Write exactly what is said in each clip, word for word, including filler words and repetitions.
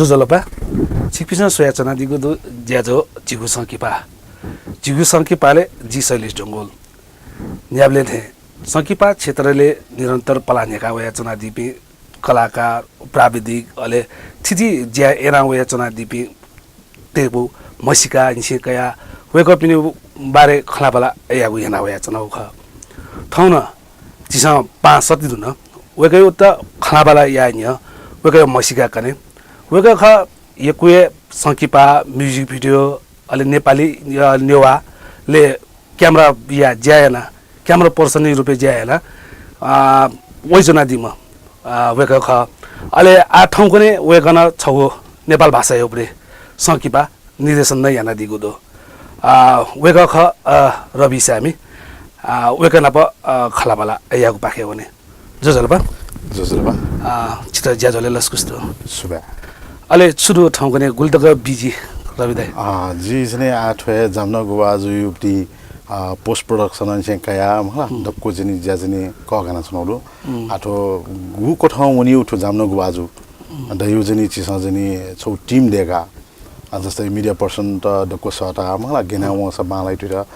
ज्वजलपा, छिकपिन्सं स्वयाच्वनादीगु दु ज्याझ्वः झीगु संकिपा। झीगु संकिपालय् जि शैलेश डंगोल। न्ह्याबलें थें संकिपा क्षेत्रलय् निरन्तर पलाः न्ह्याका वयाच्वनादीपिं कलाकार, प्राविधिक, अले थीथी ज्या याना वयाच्वनादीपिं तय्‌पु म्हसीका निसें कयाः वय्‌कःपिनिगु बारे खँल्हाबल्हा यायेगु याना वयाच्वनागु खः। थौं नं झीसं पाहां सःति धुन वय्‌कःयात खँल्हाबल्हा याये न्ह्यः वय्‌कःया म्हसीका कने। वय्‌कः खः यक्व हे संकिपा, music video, अले नेपाली, अ, नेवाःलय् camera या ज्या याना, camera person-या रूपय् ज्या याना, अ, वयाच्वनादीम्ह, अ, वय्‌कः खः। अले आः थौंकन्हय् वय्‌कलं छगू नेपाल भाषाया उपरि संकिपा निर्देशन नं यानादीगु दु। अ, वय्‌कः खः, अ, रवि सामी। अ, वय्‌कः नाप, अ, खँल्हाबल्हा यायेगु पाखे वने। ज्वजलपा। ज्वजलपा। अ, छित ज्याझ्वलय् लसकुस दु। सुभाय्। अले छु दु थौंकन्हय् गुलि तक busy रवि दाइ? अ, जि चाहिँ आः थ्व हे जामना गुभाजुया उपति, अ, post production निसें कयाः, मखु ला, हुँ। दक्व चाहिँ ज्या चाहिँ कःघानाच्वनागु दु। हुँ। आः थ्व गु कथं वनीगु थ्व जामना गुभाजु। हुँ। धयागु चाहिँ झीसं चाहिँ छगू team दय्‌काः, अ, जस्तै media person त दक्व सःताः, मखु ला, गय् याना वंसा बांलाइ त्वइत। हुँ।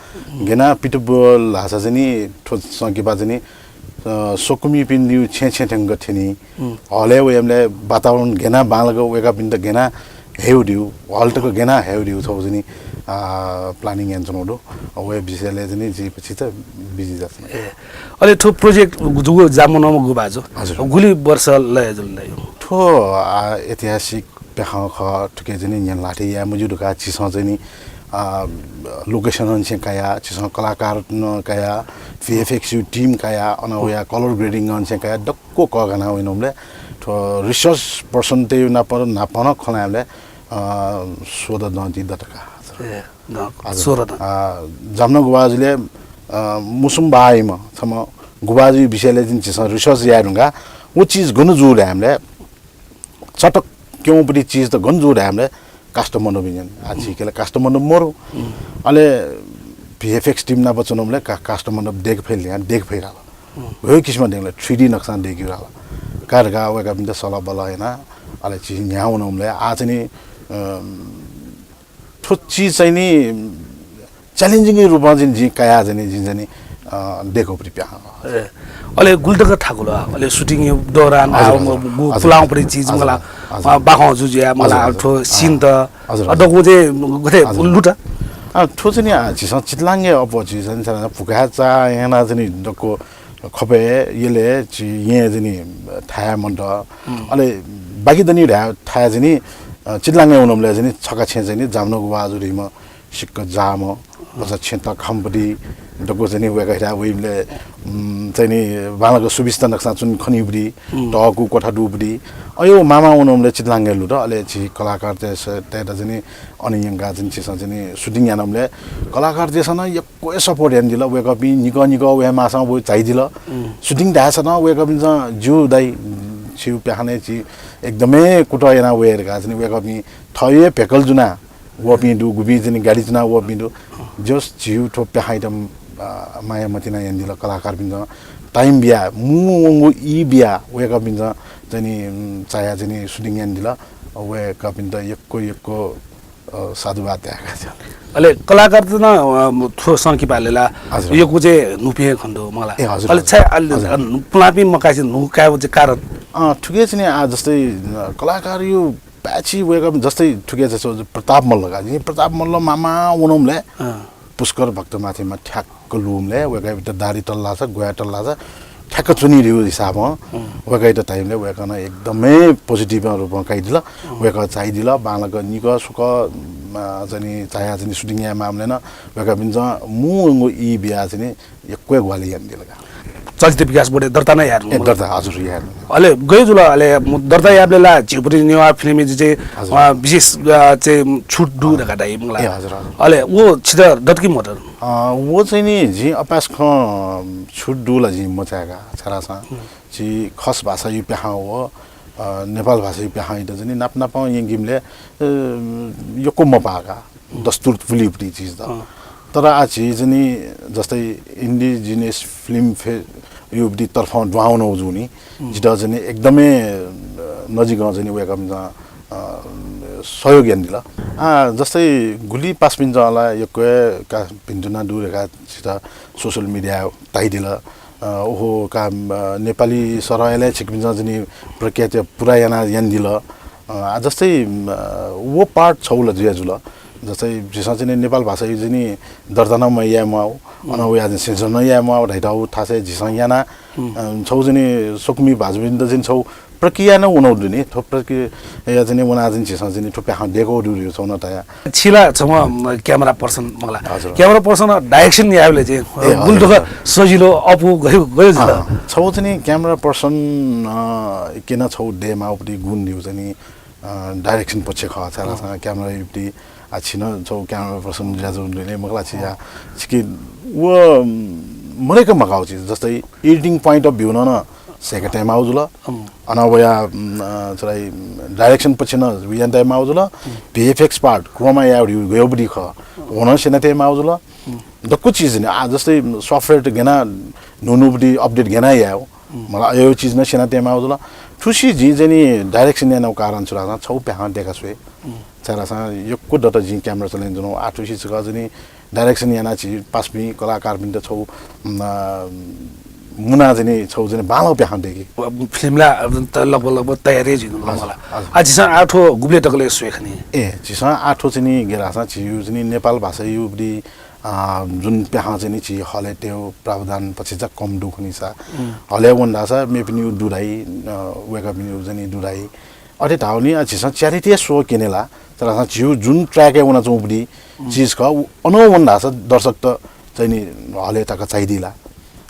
गय् याना पित धाःसा चाहिँ थ्व संकिपा चाहिँ अ, स्वकुमिपिनिगु छेँय् छेँय् थ्यंक थ्यनी। हुँ। हलय् वयेबलय् वातावरण गय् याना बांलाक वय्‌कःपिन्त गय् याना हयेगु दु, हल तक गय् याना हयेगु दु, थ्व चाहिँ, अ, planning यानाच्वनागु दु। व विषयलय् चाहिँ जि पछि त busy जुयाच्वना। ए, अले थ्व project जूगु जामना गुभाजु हजुर। गुलि वर्ष लय् जुल दाइ? थ्व, अ, ऐतिहासिक प्याखं खः, थुके चाहिँ न्ह्यःने ल्हातय् याये मज्यू धकाः झीसं चाहिँ, अ, location निसें कयाः, झीसं कलाकार नं कयाः, VFX-या team कयाः, अन वयाः color grading निसें कयाः, दक्व कःघाना वनेबलय् थ्व research person-तय् नाप, नाप नं खँ ल्हायेबलय्, अ, सोह्र दँ ति दत का। ए, दँ, हजुर। सोह्र दँ। अ, जामना गुभाजुलय्, अ, मुसुम्बाहाःम्ह छम्ह गुभाजुया विषयलय् चाहिँ झीसं research याये धुंकाः व चिज गन जू धायेबलय् चटक्क क्यंपति चिज त गन जू धायेबलय् काष्ठमण्डप इन्जन। आः झीके ला काष्ठमण्डप मरु। हुँ। अले VFX team नाप च्वनाबलय् का-, काष्ठमण्डप दय्‌के फइ ला, दय्‌के फइ धाल। हुँ। व किसिमं दय्‌के ला, three D नक्सां दय्‌के धाल। का धकाः वय्‌कःपिन्त सल्लाह बल्लाह याना, अले झी न्ह्याः वनाबलय् आः चाहिँ नि, अ, थ्व चिज चाहिँ नि challenging रूपं जिं, जिं कयाः चाहिँ नि, जिं चाहिँ नि, अ, दय्‌केगु पति प्याखं। ए, अले गुलि तक थाकुल, अले shooting दौरान हजुर, आ, हजुर, म, म, हजुर, पुलांगु पति चिज हजुर, मला, हजुर, अ, बाखं जुजुया मला, हजुर, हजुर, थ्व scene त, हजुर, अ, हजुर। दक्व चाहिँ गथे हजुर। लुत? अ, थ्व चाहिँ नि, अ, झीसं चितलाङय् अप्वः झी चाहिँ नि, भुखाय् चाःहिला चाहिँ नि, दक्व खपय् यलय् झी येँ चाहिँ नि थाय् मन्त। हुँ। अले बाकी दनि थाय् चाहिँ नि, अ, चितलाङय् वनाबलय् चाहिँ नि छखा छेँ चाहिँ नि जामना गुभाजु धइम्ह सिक्क जाःम्ह, भचा छेँ तःखंपति दक्व चाहिँ नि वय्‌कः हिथाय् वइबलय्, उम्, चाहिँ नि बांलाक सुविस्ता नक्सां च्वने खनीपति, हुँ। तःकू क्वथा दुपति। अय् मामा वनाबलय् चितलाङय् लुत, अले झी कलाकारतय्‌स-, तय्‌त चाहिँ नि अन यंकाः चाहिँ नि झीसं चाहिँ नि shooting यानाबलय् कलाकारतय्‌सं नं यक्व हे support यानादिल। वय्‌कःपिं निकः निकः वये माःसां व झाइदिल। हुँ। Shooting धायेसां नं वय्‌कःपिन्सं ज्यू दाइ, छिगु प्याखनय् झी एकदमै कुतः याना वये धकाः चाहिँ नि वय्‌कःपिं थः हे भेकल जुना वःपिं दु, गुपिं चाहिँ नि गाडी च्वना वःपिं दु। Just झीगु थ्व प्याखनयात, अ, माया मतिना यानादिल कलाकारपिन्सं। Time बिया, मू वंगु ई बिया वय्‌कःपिन्सं चाहिँ नि, उम्, चायाः चाहिँ नि shooting यानादिल। वय्‌कःपिन्त यक्व यक्व, अ, साधुवाद धायेका छन। अले कलाकारत नं, अ, थ्व संकिपालय् ला हजुर। यक्व चाहिँ न्हूपिं खने दु मला। ए, हजुर, अले हजुर। छाय् अले, हजुर। अ, पुलांपिं मकासे न्हू कायेगु चाहिँ कारण? अ, थुके चाहिँ नि, आ, जस्तै, अ, कलाकारया पाय्‌छि वय्‌कः जस्तै थुके चाहिँ प्रताप मल्ल का। जिं प्रताप मल्ल मामा वनाबलय् अँ। पुष्कर भक्तमाथिमा ठ्याक्क लुमलय् वय्‌कःयात दाह्री तल लासा, ग्वाये तल लासा ठ्याक्क च्वनी धइगु हिसाबं अँ। वय्‌कःयात धाइबलय् वय्‌कलं एकदमै positive रूपं काइदिल। अँ। वय्‌कः झाइदिल, बांलाक निकः सुकः, अ, चाहिँ नि झायाः चाहिँ नि shooting याये माःबलय् नं वय्‌कःपिन्सं मू वंगु ई बियाः चाहिँ नि यक्व हे ग्वाहालि यानादिल का। चलचित्र विकास बोर्डय् दर्ता नं याये धुंकल। ए, दर्ता, हजुर, याये धुंकल। अले गय् जुल, अले म दर्ता यायेबलय् ला झीगु पति नेवाः film जि चाहिँ, हजुर। अ, विशेष, अ, चाहिँ छुट दु धकाः धाइ मला। ए, हजुर, हजुर। अले व छित दत कि मदत? अ, व चाहिँ नि जिं अपाय्‌सकं छुट दु ला जिं मचायेका छाय्‌धाःसा हुँ। झी खस भाषाया प्याखं व, अ, नेपाल भाषाया प्याखंयात चाहिँ नि नाप नापं यंकीबलय्, अ, यक्व मपाः का। दस्तुर पुलिपति चिज त। अँ। तर आः झी चाहिँ नि जस्तै Indigenous Film Fe-, यो पति तर्फं दुहां वनागु जूगुलिं हुँ। जितः चाहिँ नि एकदमै, अ, नजिकं चाहिँ नि वय्‌कःपिन्सं अ, सहयोग यानादिल। आ, जस्तै गुलि पासापिन्सं ला यक्व हे का भिन्तुना दु धकाः छित social media ताइदिल। अ, ओहो का, अ, नेपाली सरहय् ला छिकपिन्सं चाहिँ नि प्रख्यात पुरा याना यानादिल। अ, आ, जस्तै, अ, वो part छौ ला जुया जुल। जस्तै झीसं चाहिँ नि नेपाल भाषायु चाहिँ नि दर्ता नं मयाये माउ, अन वया चाहिँ सिर्जना याये माउ धाइथाउ थासय् झीसं याना, अ, छौ चाहिँ नि स्वकुमि भाजुपिन्त चाहिँ छौ प्रक्रिया नं वनौ दु नि। थ्व प्रक्रिया चाहिँ नि वना चाहिँ झीसं चाहिँ नि थ्व प्याखं देकौ दु रे छौ न तया। छिला छम्ह, अ, camera person मखुला। हजुर। Camera person direction यायेबलय् चाहिँ, ए, गुलि हजुर, धुका हजुर। सजिलो अप्वः गयो, गयो जित। अँ, छौ चाहिँ नि camera person, अ, किन छौ दे माउपट्टि गुण दिउ चाहिँ नि, अ, direction पक्ष खः, छाय् धाःसा camera युपट्टि, आ, छिन छौ camera person ज्याझ्वः दुने मखुला छि या, छिके व, उम्, मरेक मगाउ छि, जस्तै editing point of view नं न सेक तयेमाउ जुल। अन वया, उम्, अ, छोराइ direction पक्ष नं याना तयेमाउ जुल। V F X part, chroma या गयो बुद्धि खः, व नं स्यना तयेमाउ जुल। दक्व चिज नि, आ, जस्तै software त गेना न्हू न्हू बुद्धि update गेना याउ। मला अयो चिज नं स्यना तयेमाउ जुल। थुसी जिं चाहिँ नि direction यानाउ कारण छु धाःसा छौ प्याखं देका स्वये। छाय् धाःसा यक्व दत जिं camera चलाय् जुनौ। आ थुसी छकः चाहिँ नि direction याना छि पासापिं कलाकारपिन्त छौ, उम्, अ, मुना चाहिँ नि छौ चाहिँ नि बांलाउ प्याखं देकी। अब film ला त लगभग, लगभग तयार हे जुइनु हजुर, मला। हजुर। आ झीसं आ थ्व गुबले तकले स्वये खनी? ए, झीसं आ थ्व चाहिँ नि गे धाःसा झीयु चाहिँ नि नेपाल भाषायु बुद्धि अ, जुन प्याखं चाहिँ नि छि हलय् तेउ प्रावधान पक्ष चा कम दु खनिसा। हलय् वन धाःसा मेपिनिउ दुधाइ, अ, वय्कःपिनिउ चाहिँ नि दुधाइ। अथे धाउ नि, अ, झीसं charity show केने ला, तर झीउ जुन track य् वना च्वंपदि चिज खः, उ अन वन धाःसा दर्शक त चाहिँ नि हलय् तक चाहिदिला।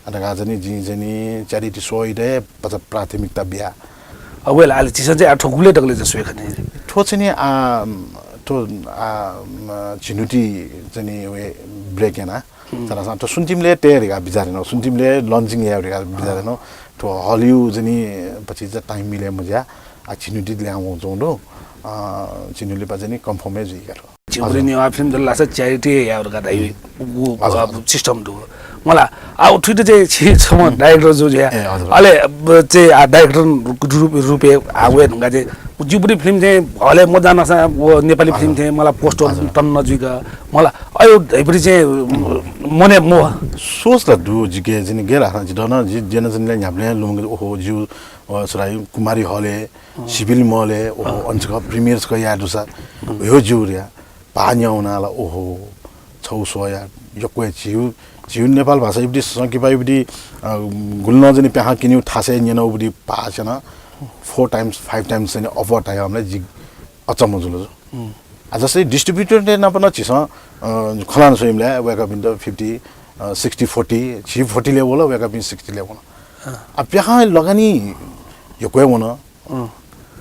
अ, धकाः चाहिँ नि जिं चाहिँ नि charity show इदे पचा प्राथमिकता बिया। अ, well, आले झीसं चाहिँ आ थ्व गुबले तकले चाहिँ स्वये खनी? थ्व चाहिँ नि, आ, थ्व, आ, म, झिन्हुति चाहिँ नि वे break याना। तर सा थ्व सुन्तिमले तयार धकाः बिचार याना, सुन्तिमले launching याये धकाः बिचार याना। थ्व हलय् चाहिँ नि पछि चाहिँ time मिले मज्या, आ, झिन्हुति ल्यां वं च्वं दु, आ, झिन्हुलिपा चाहिँ नि confirm हे जुइका थ्व। झिंबुरी नेवाः film जुल धाःसा charity याये धकाः धाइ। हजुर। उ, अब system दु। मला, आ, उ थुइत चाहिँ छि छम्ह director जु जुया। ए, हजुर। अले, अब, चाहिँ, आ, director रूप, रूपे, आ, वये धुंका चाहिँ, झिंबुरी film चाहिँ, हलय् मजानासा, व नेपाली film चाहिँ, मला, poster तन नजुइका, मला, अयो, धैबुरी चाहिँ, मने मोह। सोच त दु, जिके, जिन गेर हाना, जि दन, जि, जेन जन ले न्यापले लुमगे, ओहो, ज्यू, अ, सुराई, कुमारी हलय्, civil mall य्, ओहो, अन छकः premiere छकः याये दुसा, हो ज्यू रे, भा न्याउना ला, ओहो, छौ स्वया, यक्व झिउ, झिउ नेपाल भाषा इबडी संकिपा इबडी, अ, गुल्न जनि प्याखं किन्यु थासय् न्यन उबडी भाषा न, four times, five times जनि अप्वः ताया हमले जि अचम्म जुल। आ, जस्तै distributor ने नाप न झिसं, अ, खलान स्वइमले, वय्कःपिन्त fifty, अ, sixty forty, झि forty ले वल, वय्कःपिं sixty ले वल। आ, प्याखं लगानी यक्व वन।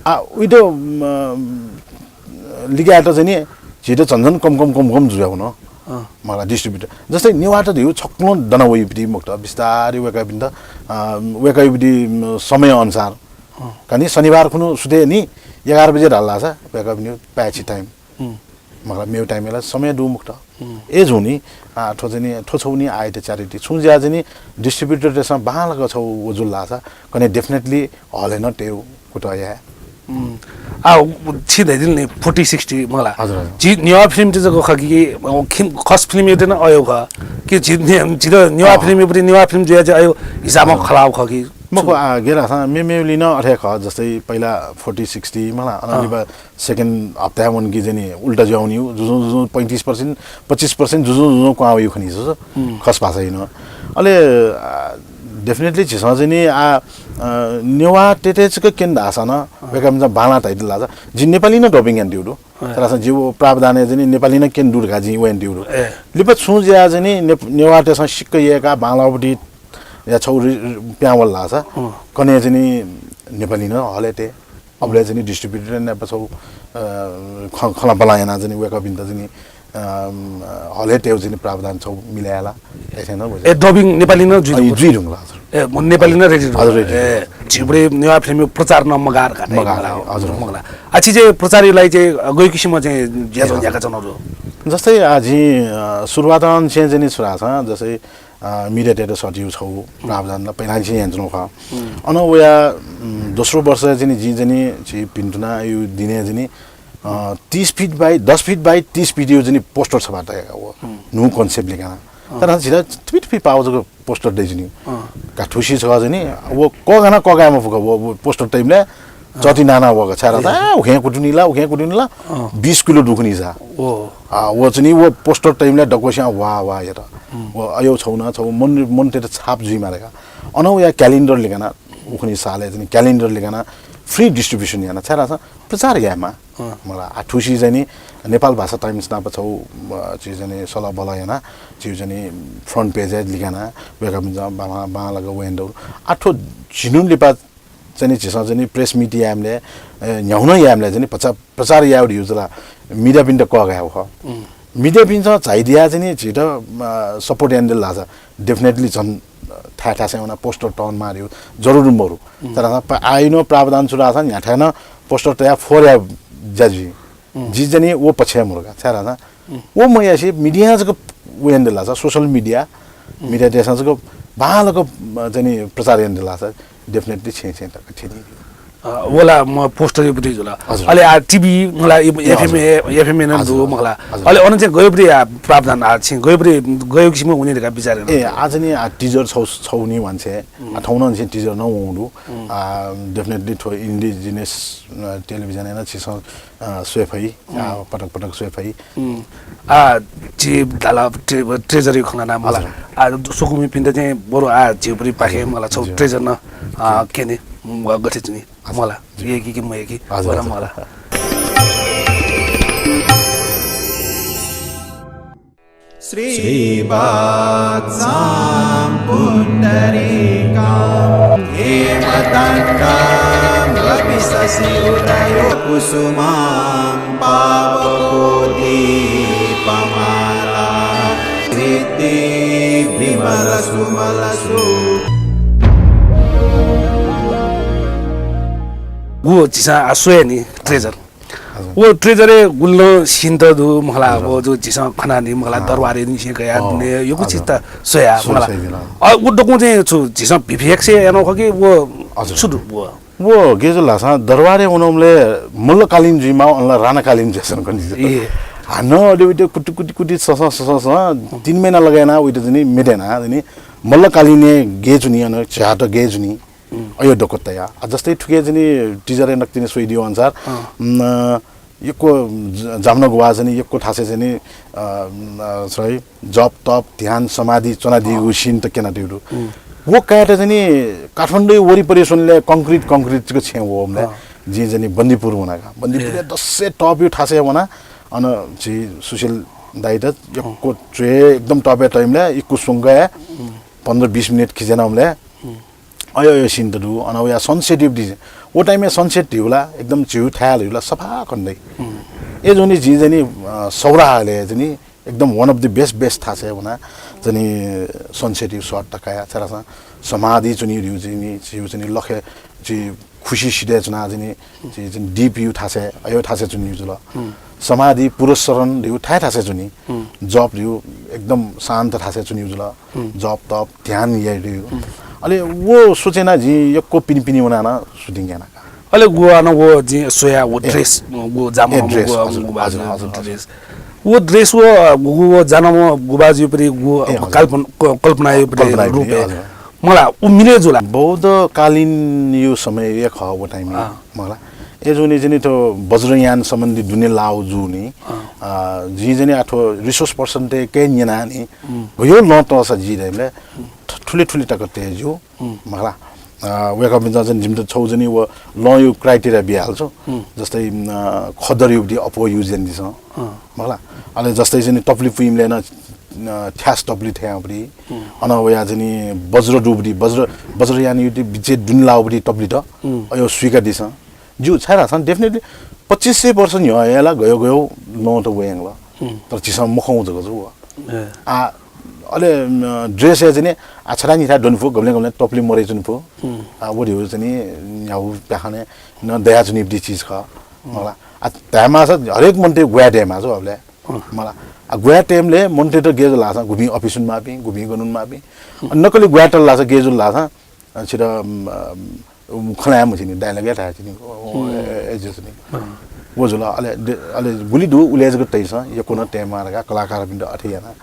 आ, उइत, म, लिग्यात चाहिँ नि, झित झन झन कम कम कम कम जुया वन। मला distributor। जस्तै नेवात धिउ छक्वं दना वइबडी मुक्त, बिस्तारै वय्कःपिन्त, अ, वय्कःपिन्त, म, समय अनुसार। कनी शनिबार खुनु सुते नि एघार बजे ढाल धाःसा, वय्कःपिन्त पाय्छि time। मला मेउ time ला समय दु मुक्त। ए जुनि, आ, थ्व चाहिँ नि, थ्व छौ नि आयत charity। छुं ज्या चाहिँ नि distributor तेसं बांलाक छौ वजुल धाःसा, कने definitely हलय् न तेउ कुतः याये। आ, उ, छि धैदिल नि forty sixty मला। हजुर, हजुर। जि नेवाः film त जक खकी, अ, खिम, खस film त न अयो ख। कि जि ने, जि त नेवाः film परि नेवाः film जुया चाहिँ अयो हिसाबमा खलाउ खकी। मखु, आ, गेर हासा, मे, मेउलिन अथे ख, जस्तै पहिला forty sixty मला, अनलिबा second हप्ता वन कि जनि उल्टा ज्याउनिउ, जुजुं, जुजुं पैंतिस percent, पच्चिस percent जुजुं, जुजुं क्वावयु खनि, जुजु, खस भाषा इन। अले, आ, definitely झिसं चाहिँ नि, आ, आ, नेवाः तेते छक केन धाःसा न, वय्कःपिन्सं बांला धाइदिल धाःसा, जि नेपाली न dubbing यान दिउ दु। तर सा जिउ प्रावधानय् चाहिँ नि नेपाली न केन दु धकाः जि वयन दिउ दु। लिपा छुं ज्या चाहिँ नि नेप-, नेवाः तेसं सिक्क यय्का बांलाउपट्टि या छौ रि-, रि-, प्यावल धाःसा, कने चाहिँ नि नेपाली न हले ते। अबले चाहिँ नि distributor ने पछौ, अ, ख-, खला बला याना चाहिँ नि वय्कःपिन्त चाहिँ नि, अम, हले तेउ चाहिँ नि प्रावधान छौ मिलायला। ऐसे न बुझे। ए, dubbing नेपाली न जुइ अ, जुइ ढुंगला, हजुर। ए, म नेपाली न ready हजुर, ready। ए, झिबुरे नेवाः film प्रचार न मगार का मगार, हजुर। मगला। आ, छि जे प्रचार लागि जे, अ, गयो किसिम जे ज्या हजुर। ज्या का चनरु। जस्तै आ, जि, अ, सुरुवात अन चाहिँ नि सुरा छ, जस्तै अ, मिडियातय्त सःतेगु छगू प्रावधान ला पहिलांनिसें यानाच्वनागु खः। अन वया, उम्, दोस्रो वर्ष चाहिँ नि जिं चाहिँ नि झी भिन्तुना यु दिने चाहिँ नि, अ, तीस feet by दस feet by तीस feet यु चाहिँ नि पोस्टर छपा तयाका व। न्हू concept लिकाना। तर झीला थुपि थुपि पाव जक पोस्टर दइ चाहिँ नि। का थुसी छगः चाहिँ नि व कगाना कगाय् मफुक व, व पोस्टर तइबलय् चति नाना वःगु छाय् धाःसा, ए। आ, उखें कुतुनि ला, उखें कुतुनि ला, अँ। बिस किलो दुखुनि जा। ओ। आ, व चाहिँ नि व पोस्टर तइबलय् दक्वस्यां वा, वा यात। व अय् छगू न, छगू मन, मनूतय्त छाप जुइमाः धकाः। अन वया calendar लिकाना, उखुनि सालय् चाहिँ नि calendar लिकाना free distribution याना, छाय् धाःसा प्रचार यायेमाः। अँ। मला, आ, थुसी चाहिँ नि नेपाल भाषा Times नाप छगू, अ, झी चाहिँ नि सल्लाह बल्लाह याना, झी चाहिँ नि front page-य् लिकाना, वय्कःपिन्सं बांलाक, बांलाक वयेन दु। आ, थ्व झिन्हु लिपा चाहिँ नि झीसं चाहिँ नि press meet यायेबलय्, अ, न्ह्यागु नं यायेबलय् चाहिँ नि प्रचा-, प्रचार यायेगु धइगु जुल ला मिडियापिन्त कःघायेगु खः। मिडियापिन्सं झाइदिया चाहिँ नि झीत, अ, support यानादिल धाःसा definitely झन, अ, थाय् थासय् वना पोस्टर तःनेमाः धइगु जरुरी मरु। तर प-, आइनं प्रावधान छु धाःसा न्ह्याथाय् नं पोस्टर तयाः फोहर याये ज्या जुइ। जि चाहिँ नि व पक्षय् मरु का, छाय् धाःसा व मयासे मिडियां जक व यानादिल धाःसा, social media, मिडियातय्सं जक बांलाक, अ, चाहिँ नि प्रचार यानादिल धाःसा definitely छेँय् छेँय् तक थ्यनी। अ, व ला म पोस्टर यागु पति जुल। हजुर। अले आ, टिभी मला, ए, FM, हजुर। FM नं हजुर, दु, हजुर। मला। हजुर। अले अन चाहिँ गय् पति आ, प्रावधान आ, छिं गय् पति, गय् किसिमं वने धकाः बिचार याना। ए, आ चाहिँ नि आ, teaser छगू, छगू नि वांछ्वये। आ, थौं नं झी teaser नं वंगु दु। आ, definitely थ्व indigenous, अ, television-य् नं झीसं अ, स्वये फइ, अ, पटक पटक स्वये फइ। आ, झी धाल ट्रे-, treasure-या खँ ल्हाना मला। हजुर। आ, स्वकुमिपिन्त चाहिँ बरु आ, झीगु पति पाखें मला छगू treasure नं, आ, क्यने, म, गथे जुनि, मला, यय्की कि मयय्की, हजुर, मला, हजुर। मला। श्रीवत्सां पुण्डरीकां हेमदण्डां रविशशिहृदयो कुसुमां पावकोदीपमाला धृति विमलसुमलसु। गु झीसं आ स्वये नि treasure। हजुर। व treasure-य् गुलि नं scene त दु, मखला, हजुर। व जो झीसं खनानि, मखला, अँ। दरबारय् निसें कयाः अँ, दुने, यक्व चिज त स्वया, मखला। अ, व दक्वं चाहिँ छु, झीसं VFX-य् यानागु खः कि, व हजुर। छु दु, व? व गय् जुल धाःसा, दरबारय् वनाबलय् मल्लकालीन जुइमाः, अन ला राणाकालीन जुयाच्वन खनि। ए। हानं अले वइत कुति, कुति, कुति, ससं, ससं, ससं, तीन महिना लगायना वइत चाहिँ नि मेटेना, चाहिँ नि मल्लकालीनय् गय् जुनि, अन झ्याःत गय् जुनि। अयो दक्व तया। आ, जस्तै थुके चाहिँ नि teaser-य् नकतिनि स्वयादिउ अनुसार, अँ। न, यक्व ज-, जामनगुवा चाहिँ नि यक्व थासय् चाहिँ नि, अ, न, sorry, जप, तप, ध्यान, समाधि च्वनादीगु scene त क्यनादीगु दु। व कायेत चाहिँ नि काठमाडौँ वरिपरि स्वनले concrete, concrete जक छेँ वःबलय् अँ। जिं चाहिँ नि बन्दीपुर वना का। बन्दीपुरय् ए। दसय् top-यु थासय् वना, अन झी सुशील दाइत यक्व च्वय् एकदम top-य् तइबलय् इक्व स्वंकया पन्ध्र बिस मिनेट खिच्वनाबलय् अयो, अयो scene त दु, अन वया sunset यु दि। व time-य् sunset धिउ ला, एकदम झिउ थाय् ला, सफा खने दइ। ए जुनि जिं चाहिँ नि, अ, सौराहालय् चाहिँ नि, एकदम one of the best, best थासय् वना, चाहिँ नि sunset यु shot तकाया, छाय् धाःसा समाधि च्वनी धिउ चाहिँ नि, झिउ चाहिँ नि लखे, झी खुसी सिधय् च्वना चाहिँ नि, झी चाहिँ नि deep यु थासय्, अयो थासय् च्वनी जुल। समाधि पुरस्सरण धिउ थाय् थासय् च्वनी, जप धिउ एकदम शान्त थासय् च्वनी जुल। जप तप ध्यान याइगु। अले व सोचेना जिं यक्व पिने पिने वनाना shooting याना का। अले गु अन व जिं स्वया व ए। Dress, गु जामा ए, dress, गु, हजुर, गु बाजु हजुर, हजुर, हजुर। Dress। व dress व गु, गु व जानाम गु बाजु परि गु ए, हजुर। कल्पन-, क-, कल्पना यु परि कल्पना यु रूप परि, ए। हजुर। मला उ मिले जुला। बौद्धकालीन यु समय ए खः व time-य्। अँ। मला। ए जुनि जिनि त वज्रयान सम्बन्धी दुने लाउ जुनि। अँ। अ, जिं जिनि आथो resource person ते के न्यनानि। गयो लं तःसा जि रे, थ-, थुलि थुलि तक तेजु, मखला। अ, वय्कःपिन्सं चाहिँ जिमित छौ चाहिँ नि व लँयु criteria बियाहाल्छु। जस्तै, अ, खद्दरयुपट्टि अप्वः use यानादिसँ। मखला। अले जस्तै चाहिँ नि तप्लि पुइबलय् नं, अ, थ्यास तप्लि थ्याउपट्टि। अन वया चाहिँ नि वज्र दुपट्टि, वज्र, वज्रयानयुपट्टि बिचे दुने लाउपट्टि तप्लि त। अयो स्वीकादिसँ। ज्यू, छाय् धाःसा definitely पच्चिस सय वर्ष न्ह्यः हे ला गयो गयो लं त वयंगल। तर झीसं मखं जक जू व। ए। आ, अले, अ, dress हे चाहिँ नि, आ, छथाय् निथाय् दने फु, गबलें गबलें तप्लि मरय् च्वने फु। आ, व धिउ चाहिँ नि, न्ह्यागु प्याखनय् नं दयाच्वनीपट्टि चिज खः। मला। आ, धायेमाःसा हरेक मनूतय् ग्वाये दयेमाः जू अबलय्। मला। आ, ग्वाये time-लय् मनूतय्त गय् जुल धाःसा गुपिं अफिसय् वनेमाःपिं, गुपिं गन वनेमाःपिं। अ, नकली ग्वाये तल धाःसा गय् जुल धाःसा, अ, छित, उम्, अ, उम्, खँ ल्हाये मछि नि, dialogue-य् धाये छि नि। ओ, ए, ए, जस नि। व जुल, अले दे-, अले गुलि दु, उलि जक तइसं, यक्व नं तयेमाः धकाः कलाकारपिन्त अथे याना।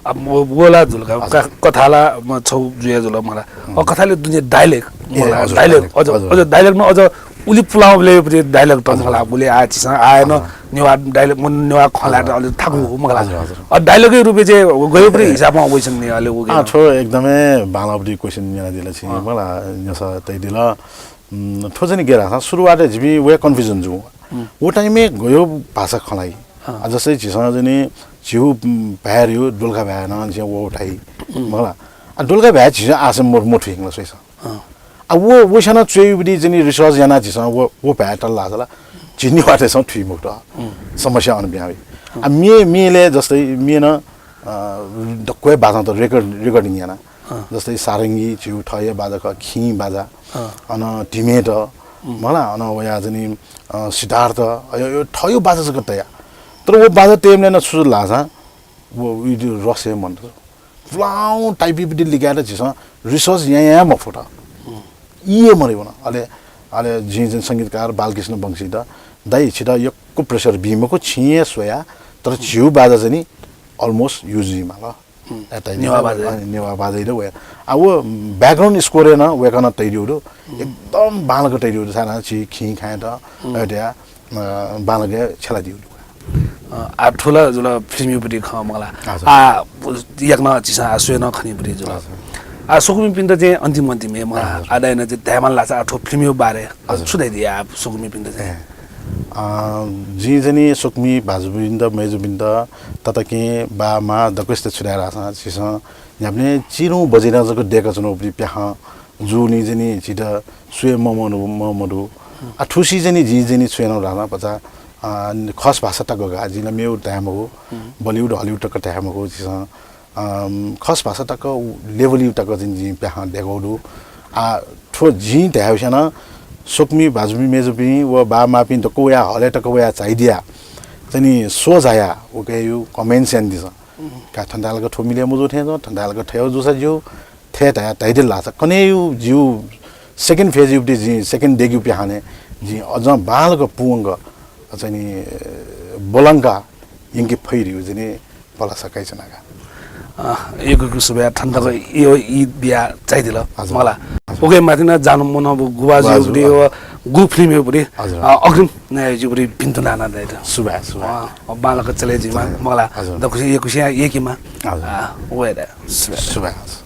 अब व, व ला जुल का, हजुर। का-, कथा ला, म, छौ जुया जुल मला। अ, कथाले दुने dialogue, ए, मला, हजुर, dialogue, dialogue, अझ, हजुर। अझ dialogue न, अझ उलि पुलांबलय् पनि dialogue त हजुर। मला, उलि आ छिसं, आए न, हजुर। नेवाः dialogue, मन नेवाः खँ ल्हायेत हजुर। अलिक थाकु हो मला। हजुर, हजुर। अ, dialogue-या रूपय् चाहिँ गयो पनि ए। हिसाबमा वइसन नि, अले उ अँ, थ्व एकदमै बांलाःपट्टि question यानादिल छि, अँ। मला, न्यसः तयादिल। उम्, थ्व चाहिँ नि गय् धाःसा सुरुवातय् जिमि व confusion जू। उम्। व time-य् गयो भाषा खँ ल्हाइ। अँ। आ, जस्तै झीसं चाहिँ नि झीउ, उम्, भाय् र्यु, दोलखा भाय् नं झीसं व धाइ। उम्। मला। आ, दोलखा भाय् झीसं आसे मर-, मथुइंगला स्वइसं। अँ। आ, व, व स्याना च्वय् ब्वति चाहिँ नि research याना झीसं व, व भाय् तल धाःसा ला, झी नेवाःतय्सं थुइ मखुत। उम्। समस्या अन बिहां वइ। आ, म्ये, म्येलय् जस्तै म्ये नं, अ, दक्व हे बाजां त record, recording याना। अँ। जस्तै सारंगी झीउ थःया बाजा खः, खिं बाजा, अँ। अन धिमेत, उम्। मला, अन वया चाहिँ नि, अ, सिद्धार्थ, अ, यो, यो थःयो बाजा जक तया। तर व बाजा तयेबलय् नं छु जुल धाःसा, व, व रस हे मन्त। पुलांउ type-या ब्वति लिकायेत झीसं research यां यां मफुत। ई हे मरे वन। अले, अले जिं चाहिँ संगीतकार बालकृष्ण वंशीत, दाइ, छित यक्व pressure बी मखु, छिं हे स्वया, तर झीउ बाजा चाहिँ नि almost use जुइमाल। ए, तइ नेवाः बाजा। अ, नेवाः बाजा इदु वया। आ, व background score-य् नं वय्कलं तयादिउ दु। एकदम बांलाक तयादिउ दु, साना छि खिं खायेत, अ, बांलाक छ्यलादिउ दु। अ, आ, थ्व ला जुल film-या ब्वति खँ मला। हजुर। आ, याकनं झीसं आ स्वये नं खनी ब्वति जुल। हजुर। आ, स्वकुमिपिन्त चाहिँ अन्तिम अन्तिम हे मला। हजुर। आ, दाइनं चाहिँ धायेमाल धाःसा आ थ्व film-या बारे हजुर। छु धयादी आ स्वकुमिपिन्त चाहिँ? ए, अ, जिं चाहिँ नि स्वकुमि भाजुपिन्त, मय्जुपिन्त, तताकेहेँ, बाः मां दक्वसित छु धाये धाःसा, झीसं न्ह्याबलें चिधंगु बजेटं जक दय्काच्वनागु प्याखं जूगुलिं चाहिँ नि झीत स्वये ममदु, ममदु। आ, थुसी चाहिँ नि जिं चाहिँ नि छु यानागु धाःसा भचा, अ, खस भाषा तक का, जिं ला मेगु धाये मखु, Bollywood, Hollywood तक धाये मखु, झीसं अम, खस भाषा तक level-या तक चाहिँ जिं प्याखं दय्कागु दु। आ, थ्व जिं धायेवस्यां नं स्वकुमि भाजुपिं मय्जुपिं व बाः मांपिं दक्व वया हलय् तक वया झाइदिया चाहिँ नि show झाया उकेयु comments यानादिसँ। का थन्ताय् लाक थ्व मिले मजू थें च्वं, थन्ताय् लाक थथे जूसा ज्यू, थथे धया धाइदिल धाःसा कन्हय् जिउ second phase-या ब्वति जिं second date-या प्याखनय् जिं अझ बांलाक पूवंक चाहिँ नि ब्वलंका यंके फइ धइगु चाहिँ नि भलसा कयाच्वना का। अ, यक्व यक्व सुभाय्, थन तक ई, ई बिया झाइदिल। हजुर। मला। हजुर। OK, माथिं नं जानु मन गुबाजुया ब्वति, गुबाजु, अ, गु film-या ब्वति, हजुर। अ, अग्रिम न्यायजुया ब्वति भिन्तुना नं दाइत। सुभाय्, सुभाय्। अ, बांलाक चले जुइमा, चले। मला। हजुर। दक्वसिं यक्वसिं यय्केमा। हजुर। अ, वये दा। सुभाय्। सुभाय्, हजुर।